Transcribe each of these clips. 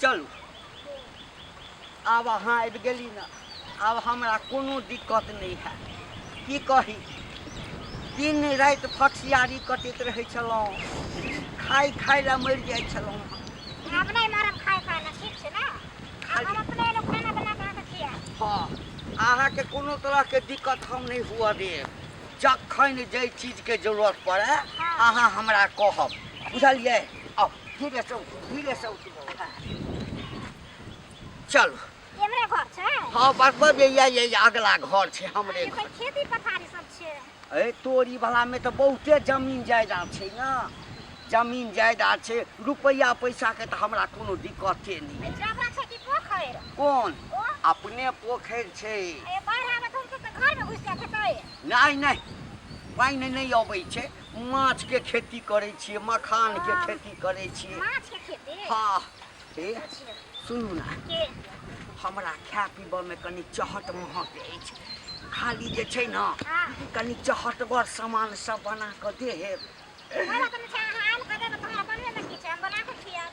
चलू आब अहाँ आबि गेली ने आब हमरा कोनो दिक्कत नहि हैत की कही दिन राति फटसियारी कटैत रहै छलहुँ खाइ खाइ लए मरि जाइ छलहुँ आब नहि मरब खाय खाय ला ठीक छै ने आब हम अपने एलहुँ खाना बना कऽ अहाँके खियाएब हँ अहाँके कोनो तरहके दिक्कत हम नहि हुअ देब जखन जाहि चीजके जरूरत पड़ए अहाँ हमरा कहब बुझलियै आउ धीरेसँ उठू धीरेसँ उठू चलू एमरे घर छै हँ बस बस ये ये अगला घर छै हमरे घर खेती पथारी सब छै ए तोरी वाला में तऽ बहुते जमीन जायदाद छै ने जमीन जायदाद छै रुपैआ पैसाके तऽ हमरा कोनो दिक्कते नहि जबरा छै कि पोखरि कोन ओ अपने पोखरि छै ए बाढ़ि आबत हम सब तऽ घर में घुसि जाइत हेतै नहि नहि पानि नहि अबै छै माछके खेती करै छियै मखानके खेती करै छियै माछ के खेती हँ हे अच्छा सुनू ने के हमरा खाय पीबऽमे कनि चहट महक अछि खाली जे छै ने हँ कनि चहटगर सामान सब बना कऽ देब हमरा तऽ छै अहाँ आनि कऽ देब तऽ हमरा बनबैमे की छै हम बना कऽ खियाएब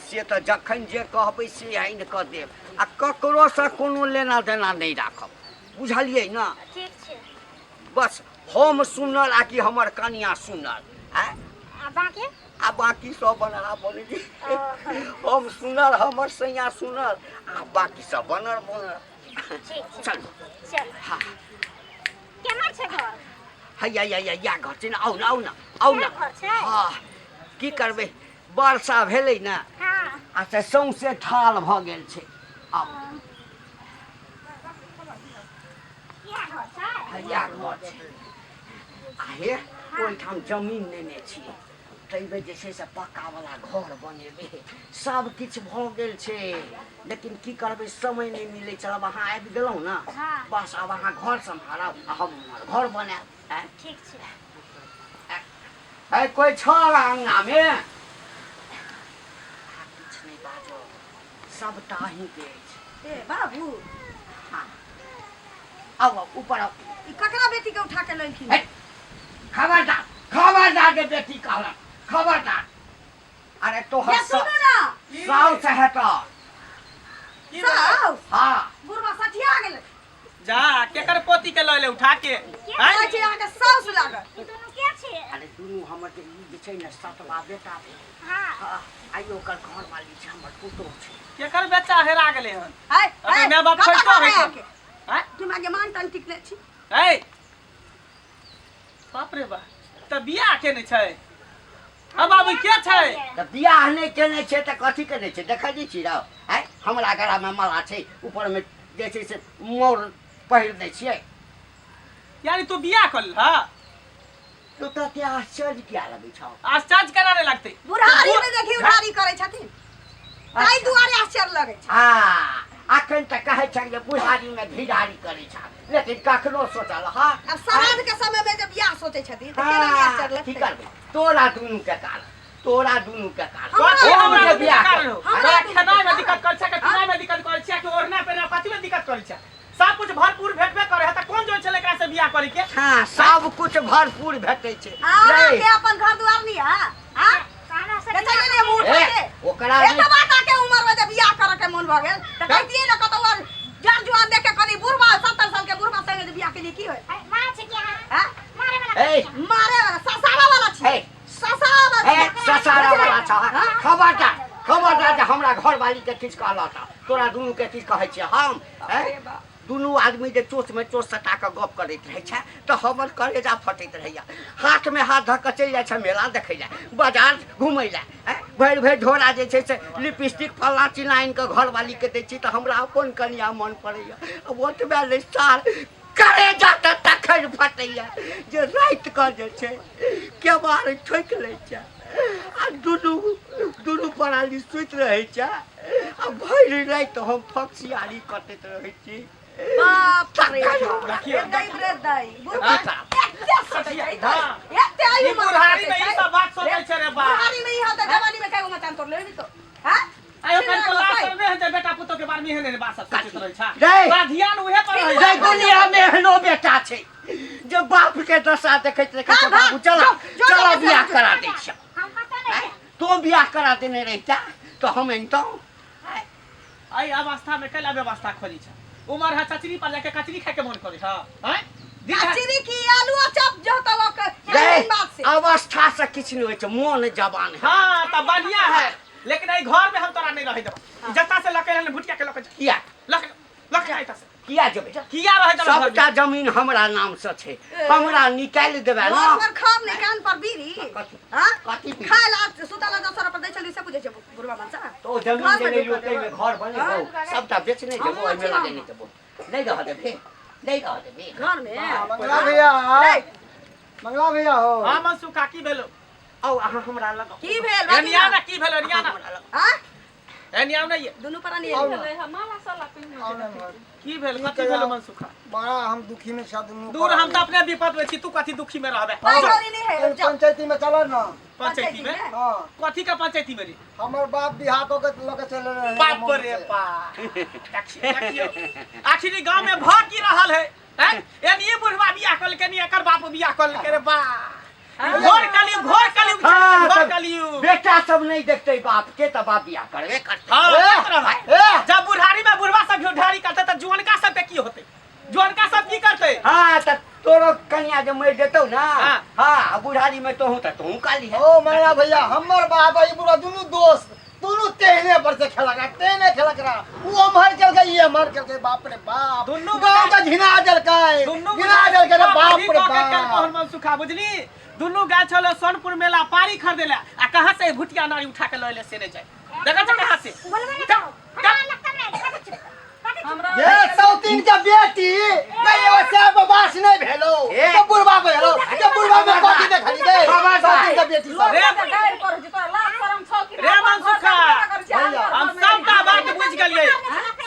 से तऽ जखन जे कहबै से आनि कऽ देब आ ककरोसँ कोनो लेना देना नहि राखब बुझलियै ने ठीक छै बस हम सुनल आ कि हमर कनिया सुनल आँय आ बाँकी आ बाँकी सब बनरा बनै हम सुनल हमर सैया सुनल आ बाँकी सब बनर बनर ठीक छै चलू चल हाँ केना छै घर हैया या या या घर छै ने आउ ने आउ ने आउ ने इएह घर छै हँ की करबै वर्षा भेलै ने हँ आ से सौँसे थाल भऽ गेल छै आउ इएह घर छै हैया घर छै आ हे ओहिठाम जमीन नेने छियै ताहिमे जे छै से पक्कावला घर बनेबै सब किछु भऽ गेल छै लेकिन की करबै समय नहि मिलै छै आब अहाँ आबि गेलहुँ ने हँ। बस आब अहाँ घर सम्हारब आ हम उम्हर घर बनायब आँय? ठीक छै है कोइ छल अङ्गनामे अहाँ किछु नहि बाजब सबटा अहीँके अछि ए बाबू हँ आउ आउ ऊपर आउ ई ककरा बेटी के उठा के ललखिन हे, खबरदार खबरदार के बेटी कहलक खबरदार अरे तोहर ये सुनू ना साउस हेतऽ की भेलै? साउस हाँ बुढ़वा सठिया गेलै जा केकर पोती के लऽ ले उठा के आँय? कहै छै अहाँके साउस लागल ई दुनू के छै अरे दुनू हमर जे ई जे छै ने सतवा बेटा भेल हाँ हाँ आइ ओकर घरवाली छै हमर पुतोह छै केकर बच्चा हेरा गेलै हन है अभी माय बाप कतऽ खोजितो घर है हेतै। अहाँके? आँय? तुम आगे मान तान टिकले छी ऐ बाप रे बाप तऽ बियाह केने छै आ बाबू के छै तऽ बियाह नहि केने छै तऽ कथी केने छै देखै नहि छी रौ आँय हमरा गरामे माला छै ऊपरमे जे छै से मोर पहिर दै छियै यानी तू बियाह कर लह तो तते आश्चर्य किया लगै छौ आश्चर्य केना नहि लगतै बुढ़ारी में देखी उधारी करै छथिन ताहि दुआरे आश्चर्य लगै छै हाँ अखन तऽ कहै छै जे बुढ़ारीमे घिढारी करै छ लेकिन कखनो सोचल हँ आब श्राद्ध के समय में जब बियाह सोचै छथिन तऽ केना नहि आश्चर्य की लगतै करबै तोरा दुनू के कारण तोरा दुनू के कारण हमरा कथी हम हमरा जे दुनू के बियाह कारण हो? हमरा तोरा दुनू के खेनाइ में कारण। दिक्कत करै छै कि पिनाइ में दिक्कत करै छै कि ओढ़ना पहिरना कथी में दिक्कत करै छै सब कुछ भरपूर भेटबे करे है तऽ कोन जोर छलै एकरा से बियाह करे के हाँ सब कुछ भरपूर भेटै छै अहाँके रे, अपन घर दुआर नहीं है हाँ हमरा से बेचै ले मुंह उठा ए, के ओकरा एक नहि बात आके उम्र में जब बियाह करे के मन भऽ गेल तऽ कहितियै ने कतौ और जर जुआन देख के कनी बुढ़वा 70 साल के बुढ़वा संगे जे बियाह केलियै की होय मारे छै कि अहाँ हैं मारे वाला ए मारे वाला ससारा वाला हे छी ससारा वाला ए छी ससारा वाला छ खबरदार खबरदार जे हमरा घरवाली के किछु कहलक तऽ तोरा दुनू के किछु कहै छियै हम अरे बाप दुनू आदमी जे चोटमे चोट सटा कऽ गप करैत रहै छै तऽ हमर कलेजा फटैत रहैया हाथमे हाथ धऽ कऽ चलि जाइ छै मेला देखै लए बाजार घुमै लए आँय, भरि भरि झोरा जे छै से लिपस्टिक फल्लाँ चिल्लाँ आनि कऽ घरवालीके दै छी तऽ हमरा अपन कनिया मन पड़ैया आ ओतबे नहि सार कलेजा तऽ तखन फटैया जे राति कऽ जे छै केबाड़ ठोकि लै छै आ दुनू दुनू प्राणी सुति रहै छै आ भरि राति हम फकसियारी कटैत रहै छी बाप रे तखन बाप। देखियौ, रे दाइ रे दाइ बुढ़वा हाँ। एते सोचै छै एते ई आयु बुढ़ारी में ई सब बात सोचै छै रे बा बुढ़ारी में ई हाल तऽ जवानी में कएगो मचान तोड़ लेबी तो हैं आयो कन को लाश में हेतै बेटा पुतोह के बारे में एहन एहन बात सब सोचैत रहै छै रे। तोरा ध्यान उहे पर रहै रे छै दुनिया में एहनो बेटा छै जे बाप के दशा देखैत देखैत हाँ, बाबू हाँ, चल जो, जो, चल जो, बियाह जो, करा दै छियौ हम कतऽ नहि आँय, तों बियाह करा देने रहिता तऽ हम अनितहुँ एहि अवस्था में कैला व्यवस्था खोली छ उमर है चचरी पर जाके कचरी खाए के मन करे छ हैं दिन है कचरी की आलू आ चप जो तो वो गए बात से अवस्था से किछु नहि होइ छै मोन जवान है हाँ तब बढ़िया है लेकिन एहि घर में हम तोरा नहीं रहे देबो जत्ता से लके रहने भुटिया के लके जा किया लके लके आइ से किया जेबै किया रहे देबो घर में? सबटा जमीन हमरा नाम से छै हमरा निकालि देबै ना घर पर खाम नहीं कान पर बीड़ी कथी? हां कथी बीड़ी? खाए ला सुतला 10 रुपया दै छली से पूछे छै बुढ़वा मानसा तो ओ जमीन घर जे में नहि ढुका लियौ ताहिमे देबै। घर बनेबौ सबटा बेचने जेबो हमहूँ ओहिमे छी लगेने जेबो नहि रह देबे नहि रह देबे घर में मंगला भैया मंगला भैया हो हाँ मनसू काकी भेलो आउ अहाँ हमरा लग की भेल एनिया ना की भेलो एनिया ना हमरा लग हां एनिया ना ये दुनू प्राणी आओ ना। माला साला पिन्ह आओ ना घर। की भेल कथी भेलो मनसुखा बड़ा हम दुखी में छा दुनू दूर हम तो अपने विपद में छी तू कथी दुखी में रहबे पाई कौड़ी नहीं है ए, जाओ पंचायती में चल ना पंचायती में हाँ कथी का पंचायती में रे हमर बाप बियाह कऽ के लऽ के चले रहे बाप रे बाप देखियो देखियो आखिर गांव में भ की रहल है हैं एनी बुढ़वा बियाह कल के नी एकर बाप बियाह कल के रे बा घोर कलयुग घोर कलयुग हाँ, घोर तब कलयुग बेटा सब नहीं देखते बाप के तब बाप बियाह करबे करते हाँ ए, देख रहल है। ए जब बुढ़ारी में बुढ़वा सब ढारी करते त जुअनका सब के की होते जुअनका सब की करते हाँ त तोरो कन्या जे मरि जेतौ ना हाँ। हाँ बुढ़ारी में तोहू त तोहू काली है ओ मैया भैया हमर बाप आ ई बुढ़ा दुनू दोस्त दुनू तेहने पर से खेलक रहा तेहने खेलक रहा ऊ अमर चल गई ये अमर चल गई बाप रे बाप दुनू गांव का घिना देलकै दुनू घिना देलकै रे बाप रे बाप मनसुखा बुझली दुनू गाय छलो सोनपुर मेला पारी खरीदे आ कहाँ से भुटिया नारी उठा के लए से नहीं जाए देखा छ कहाँ से बोलबे ना करो हमरा लगता नहीं कथी चुप कथी चुप हमरा ये सौतीन के बेटी नहीं एगो से बास नहीं भेलो ए। तो बुढ़वा भेलो तो बुढ़वा में कथी देखली गे खबरदार। सौतीन के बेटी सब रे गारि करू छी तोरा लाज शरम छौ कि रे मनसुखा हम सबटा बात बुझि गेलियै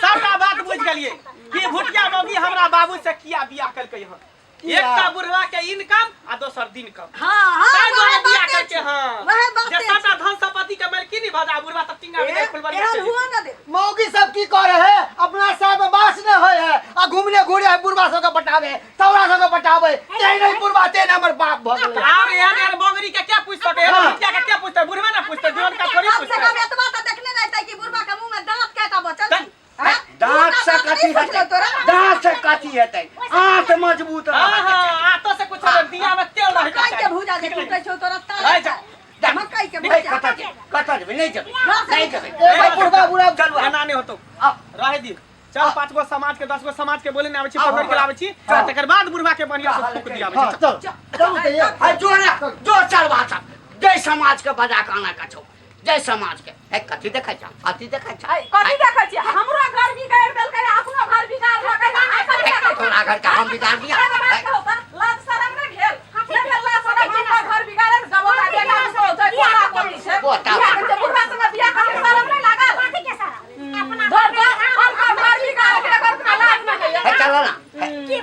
सबटा बात बुझि गेलियै कि भुटिया मौगी हमरा बाबू से किया बियाह केलकै हन किया? एकटा बुढ़वा के इनकम आ दोसर दिन कम हाँ हाँ ताहि दुआरे वएह बियाह बाते केलकै छै। हन वएह बाते जे छै। सबटा धन संपत्ति के मालकिनी भऽ जा बुढ़वा तब टिंगा में फुलबड़ी एहन हुआ ना दे मौगी सब की करे है अपना साहब में बास नहीं होय है आ घूमने घूरे है बुढ़वा सब के पटावे सौरा सब के पटावे ते नहीं बुढ़वा ते हमर बाप भ गेलै आर एहन एहन बंगरी के क्या पूछ सके हाँ। भुटिया के क्या पूछते बुढ़वा ना पूछते जीवन का थोड़ी कम से पूछते कम एतबा तऽ देखने रहतै कि बुढ़बा के मुंह में दांत केटा बचल छै हैं? दांत से दांत कथी नहि फुटलौ हेतै तोरा दांत से कथी हेतै आँख मजबूत हाँ रहत हाँ आतो से कुछ अगर दिया में तेल रहे मकई के भूजा जे टूटे छौ तोरा ताल है जा। मकई के नहीं भूजा कतऽ जेबै कतऽ जेबै नहीं जेबै नहीं जेबै ए भाई बुढ़वा बुढ़ा चलू एना नहीं होतो आउ रहे दी चल पांच गो समाज के 10 गो समाज के बोले ना आबै छी आउ, पकड़ के लाबै छी चल। तकर बाद बुढ़वा के बढ़िया से फूक दियाबै हां छी चल चलू त ये है जो ना जो चलवा सब जय समाज के बजा के आना का छौ जय समाज के है कथी देखै छौ कथी देखै छौ कथी देखै छी हमरो घर बिगाड़ देलकै अपनो घर बिगाड़ देलकै अहाँ कथी देखै छी? तोरा घर के हम बिगाड़ दिया एगो बात कहू तऽ लाज शरम नहि भेल नहि भेल लाज शरम जिनका घर बिगाड़े ने जब ओकरा बेटा पुतोहु छै पोता पोती छै पोता। बियाह करै छै बुढ़वा संगे बियाह करै छै, शरम नहि लागल कथी के सारा अपना घर घर हम घर बिगाड़े के एकर अपना लाज नहि होइए है चल ना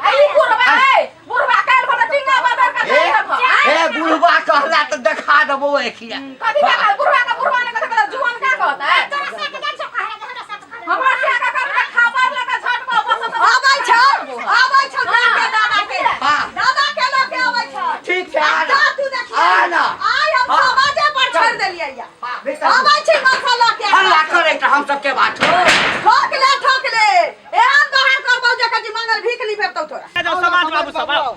आ ई बुढ़वा है बुढ़वा काल्हि भोरे टिंगा बदल के ए चलि गेल ए बुढ़वा कहला तऽ देखा देबो एखिया कथी देखा बुढ़वा के बुढ़वा ने कथी कहता जुआन का कहता है तोरा से के जान छौ कहे हमरा साथ करे हमरा से का कर के खाबर लगा झट पर बस आबै छौ आबै छौ जाके दादा के हाँ। दादा के लऽ के आबै छौ ठीक छै आ जा ना तू देखिए आ ना आइ हम हाँ। समाजे पर छोड़ि देलियै या बेटा आबै छै माथा लऽ के हल्ला करे तऽ हम सबके बात ठोक ले ठोक ले एहन बाहर करबौ जे कथी मांगल भीख नहीं भेटतौ तोरा जाओ समाज बाबू सब आओ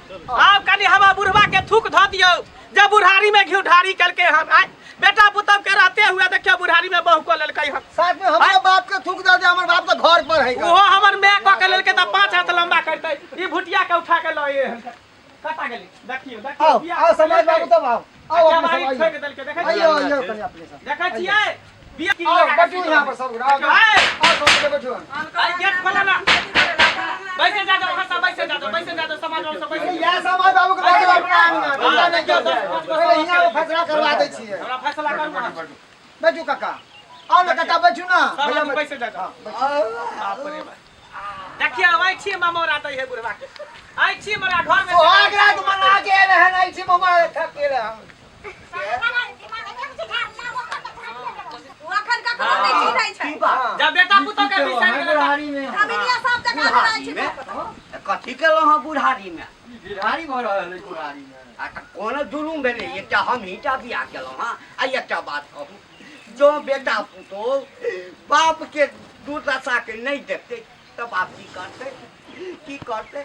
आब कनी हमरा बुढ़वा के थूक धऽ दियौ जब बुढ़ारी में घी ढारी करके हम आय बेटा पुतब के रहते हुए देखियो बुढ़ारी में बहू को लेलकै हम साथ में हमरा बाप के थूक दे दे हमर बाप तो घर पर है ओहो हमर माय कऽ के लेलकै तऽ 5 हाथ लंबा करतै ई भुटिया के उठा के लऽ एहन कता गेली देखियो देखियो आओ बियाह आओ समाज बाबू तब आओ आओ अपने केवाड़ी सब ठोकि देलकै देखै आइयो छियै आइयो कनी अपने सब देखै छियै बियाह की आओ लगा के बैठू यहाँ पर सब गोरा आओ आय आओ सब गोरा बैठू आय गेट खोला ना बैसे जा जाओ हाँ सब बैसे जा जाओ बैसे जा जाओ समाज बाबू सब बैसे अरे इएह समाज बाबू के लगे अपना आंगना दुनिया नहीं देखियौ, कर दस पाँच गो पहिले हियाँ वो फैसला करवा दै छियै हमरा फैसला करू अहाँ बैठू काका आओ ना काका बैठू ना सब भैया आदमी बैठू बैसे जा जाओ बाप रे बाप देखिए आबै छी ममोरा दै है बुढ़वा के आइ छी हमरा घर में सोहाग रात मना के एले हन आई छी ममा थक गेले हम ओ अखन ककरो नहि चिन्है छै की बात जब बेटा पुतोह के बिसरि गेलै तऽ बुढ़ारी में कमिनिया सब जगह रहै बुढ़ारी छै में कथी केलहुँ हँ बुढ़ारी में बुढ़ारी भऽ रहल है बुढ़ारी में आ तऽ कोन जुलुम भेलै एकटा हमहींटा बियाह केलहुँ हँ आ एकटा बात कहू जो बेटा पुतोह बाप के दुर्दशा के नहीं देखते तऽ बाप की करतै, की करतै?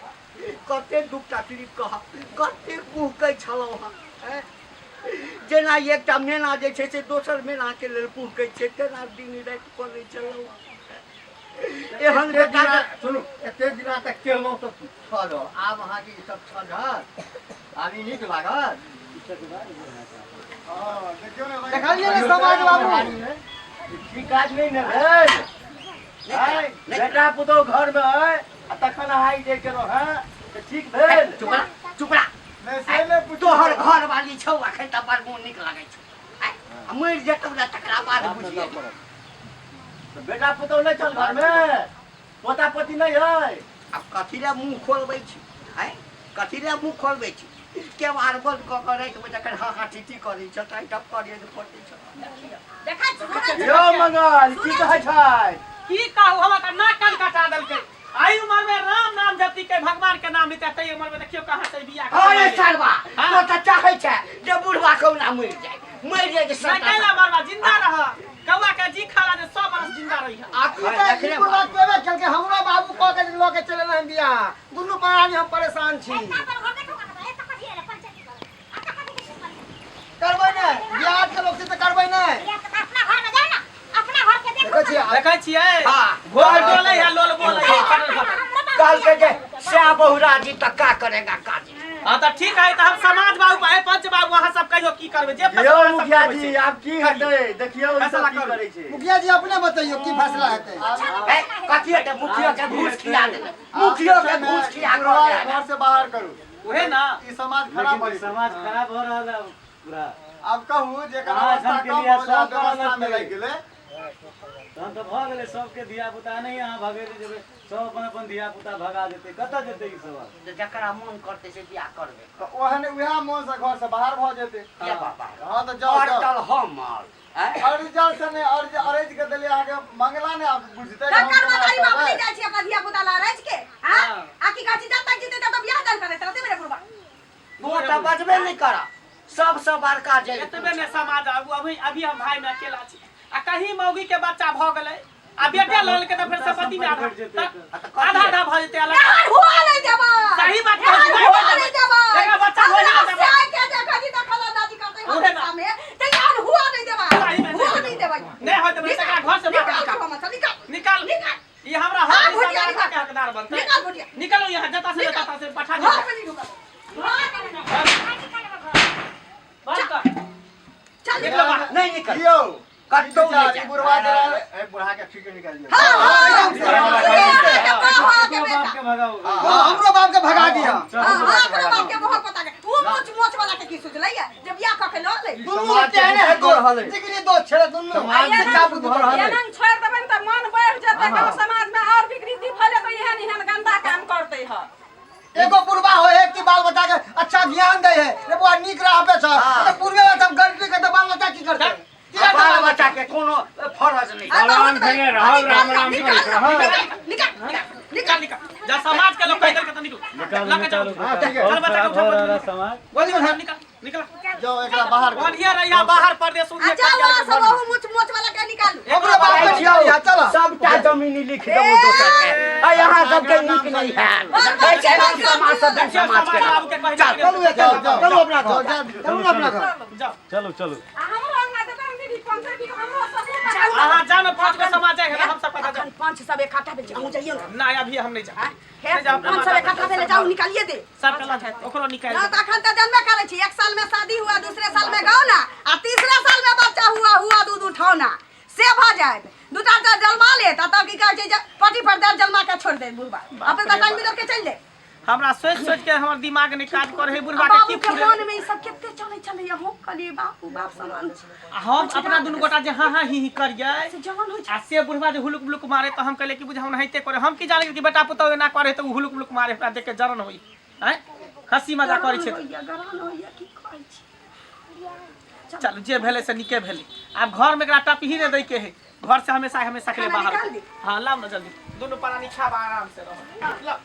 कते दुख तकलीफ कह, कते कुहकै छलहुँ हँ। आँय? जेना एकटा मेना जे छै से दोसर मेनाके लेल कुहकै छै, तेना दिन राति कनै छलहुँ हँ। एहन एते बेटा दिना सुनू, एते दिना तक केलहुँ तऽ छल, आब अहाँके ई सब छल, आब ई नीक लागत? देखलियै ने समाज बाबू, ई काज नहि ने भेल। आँय, बेटा पुतोह घरमे अइ आ तखन अहाँ ई जे केलहुँ हेँ तऽ ठीक भेल? चुप रह, चुप रह। तोहर घर वाली छौ अखन तऽ बड़ मोन नीक लगै छौ। आँय, आ मरि जेतौ ने तकरा बाद बुझिए। तऽ बेटा पुतोह नहि छल घरमे? पोता पोती नहि अइ? आब कथी लए मुँह खोलबै छी? आँय, कथी लए मुँह खोलबै छी? केवाड़ बंद कऽ कऽ रातिमे जखन हाँ हाँ टी टी करै छ तऽ एहिठाम करेज फटै छ। देखै छी, सुनै छी। यौ मंगल, की कहै छै? की कहू, हमर तऽ नाक कान कटा देलकै। एहि उमर में राम नाम जपती के भगवान के नाम लेते, तै उमर में देखियो कहाँ से बियाह के अरे समय। सरवा, हाँ। तो तऽ चाहै छै जे बुढ़वा कहुना मरि जाय, मरि जाय जे नहीं सबटा। कैला मरवा, जिंदा रह। कौआ के जी खाला जे 100 बरस जिंदा रही है। आ की तऽ ई बुढ़वा केबे केलकै, हमरो बाबू कऽ के लऽ के चलि एलनि बियाह। दुनू प्राणी हम परेशान छी। करबै नहि बियाह के लोक छै तऽ करबै नहि। देखै छियै देखै छियै। हाँ। घोर डोलै है, लोल बोलै है, फटल फटल। कहलकै जे श्या बहुरा जी तऽ का करेगा काजी। हाँ तऽ ठीक है, तऽ हम समाज बाबू है, पंच बाबू, अहाँ सब कहियो की करबै जे फैसला यौ सब मुखिया करबै जी छै। आब की हेतै देखियौ, ई सब फैसला की करू। करै छै। मुखिया जी अपने बतैयौ की फैसला हेतै। ए, कथी हेतै? मुखिया के घूस खिया देबै, मुखियो के घूस खिया कऽ घर से बाहर करू। उहे ना। ई समाज खराब लेकिन भऽ समाज खराब हो रहल है पूरा। आब कहू जेकर अहाँ अवस्था एखन के कम लिए भऽ जाय सब करऽ व्यवस्था में लगतै। लागि गेलै तहन तऽ भऽ गेलै सबके धिया पुता। नहि, अहाँ भगेने जेबै, सब अपन अपन धिया पुता भगा जेतै, कतऽ जेतै ई सब? तऽ जकरा मोन करतै से बियाह करबै। तऽ ओहन उएह मोन से घर से बाहर भऽ जेतै। किया बाबा? हँ तऽ जाउ जाउ। अड़चल हमर आँय? अर्जल से नहि, अर्ज अरज के देलियै अहाँके मंगला ने, आब बुझतै जे हम तकर केना मतारी बाप करबै। नहि जाइ छी अपना धिया पुता ला रच के। हाँ, आ की कहै छी, जब तक जीते तब तक बियाह दान करैत रहतै मेरे बुढ़बा। तू तऽ बजबे नहि कर, सबसँ बड़का जे एतबे ने समाज आबू। अभी अभी हम भाई में अकेला छी आ कहीं मौगी के बच्चा भऽ गेलै आ बेटे लऽ लेलकै तऽ फेर संपत्ति में आधा आधा आधा भऽ जेतै अलग। एहन हुआ नहि देबै। सही बात कहै एहन छी, हुआ नहि नहि देबै। एकरा बच्चा हो हमरा जाए देबै। से के देखै छी तऽ खलंदाजी करतै उहे ना। हमेशा में, तऽ एहन हुआ नहि देबै। सही में हुआ नहीं नहि देबै। नहि होय देबै, एकरा घर से बाहर निकाल निकाल। कऽ हमर, निकाल। निकाल। निकाल। ई हमरा हाँ, हक भुटिया हिस्सा निकाल। के हकदार बनतै। निकाल भुटिया। निकलो यहाँ, जता से निकाल। जता से पठा घर दे। में नहीं ढुकल। बंद कर। चल। निकलो बाहर। नहीं निकल। यौ कतौ नहि ई जाय। बुढ़वा के ए बुढ़ा के ठीक निकाल दियौ। हाँ, हाँ, अपनो हाँ, के बेटा। बाप के भगाओ। हाँ, हमरो बाप के भगा दिया। हाँ, हाँ, अपना बाप के मोहर पता के वो मोच मोच वाला के की सोचलै जब बियाह कऽ के लऽ ले। दुनू तेहने है दो जिगरी दो छेड़े दुनू सिक्का बुद्धि भऽ रहल है। एना छोड़ि देबै तऽ मन बढ़ि जेतै, गाँव समाज में और विकृति फैलेतै, एहन एहन गंदा काम करतै ह। एगो बुढ़वा हो है कि बाल बच्चा के अच्छा ज्ञान दे है रे बुआ, नीक राह पे छ। तो बुढ़वे बच्चा गलती करते, बाल बच्चा की करते? की करते? बाल बच्चा के कोनो फरज नहीं। आ, बहुत भेले रहौ, राम राम निकाल, करैत रहौ। निकाल, निकाल, निकाल निकाल, जा समाज के लोग कह देलकै तऽ निकलो। निकालू लऽ के जाउ। निकालू। हाँ, ठीक है। बहुत चल बच्चा के खराब हो उठाओ, रहल है समाज। गोदी में निकाल निकल। जाओ, एकरा बाहर करू। बढ़िया रहिया बाहर परदेश। आ जाओ वहाँ सब ओहू मोच मोच वाला के निकालू। हमरो बाप के निकाल दिया, चल। सबटा जमीन लिख देबो दोसर के, आ यहाँ सबके नीक नहीं है। ऐसे हम समाज सब देखियौ समाज समाज बाबू के के कहि चल। चलू ए, चलू चलू अपना घर, चलू ना अपना घर। जाओ। चलू चलू। आ हमरो अंगना जेतै ने दीदी, पंचायती के हमरो ससुर। अहाँ जाओ ने, पाँच गो समाज है हम सब पता जाओ। अखन पांच सब इकट्ठा भेल छै, अहूँ जइयौ ने। ना, अभी हम नहीं जाए। हे, पांच सब इकट्ठा भेल, जाउ निकालिए दे। सब के लग ओकरो निकाल ना दे। तऽ अखन तऽ जनबे करै छी, एक साल में शादी हुआ, दूसरे साल में गौना आ तीसरे साल में बच्चा हुआ, हुआ दूध उठौना से भऽ जायत। दूटा तऽ जलमा लेत आ तब की कहै छै जे पटी पर दर जलमा के छोड़ि देत बुढ़बा अपन, तऽ टाइम मिलर के चलि दे। हमरा सोच सोच के हमर दिमाग नहीं काज करे है। बुढ़वा के बाबू की के फुरे मन में ई सब कते चलै छलै, हम कहलियै बाबू बाप समान छै। आ हम अपना दुनू गोटा जे हाँ हाँ ही ही करियै से जवान होइ छै आ से बुढ़वा जे हुलुक बुलुक मारे, तऽ हम कहलियै कि बुझाउ ओनाहिते करे। हम की जाने कि बेटा पुतहु एना करे तऽ ओ हुलुक बुलुक मारे, ओकरा देख के जरन होइ आँय, हँसी मजाक करै छै। होइया, गरान होइया, की कहै छी। चलू, जे भेलै से नीके भेलै। आब घरमे एकरा टपही नहि दैके है, घर से हमेशा हमेशा के लिए खाना बाहर। निकाल दी। हाँ, लाओ ना जल्दी, दुनू प्राणी खाब, आराम से रहो, लाओ।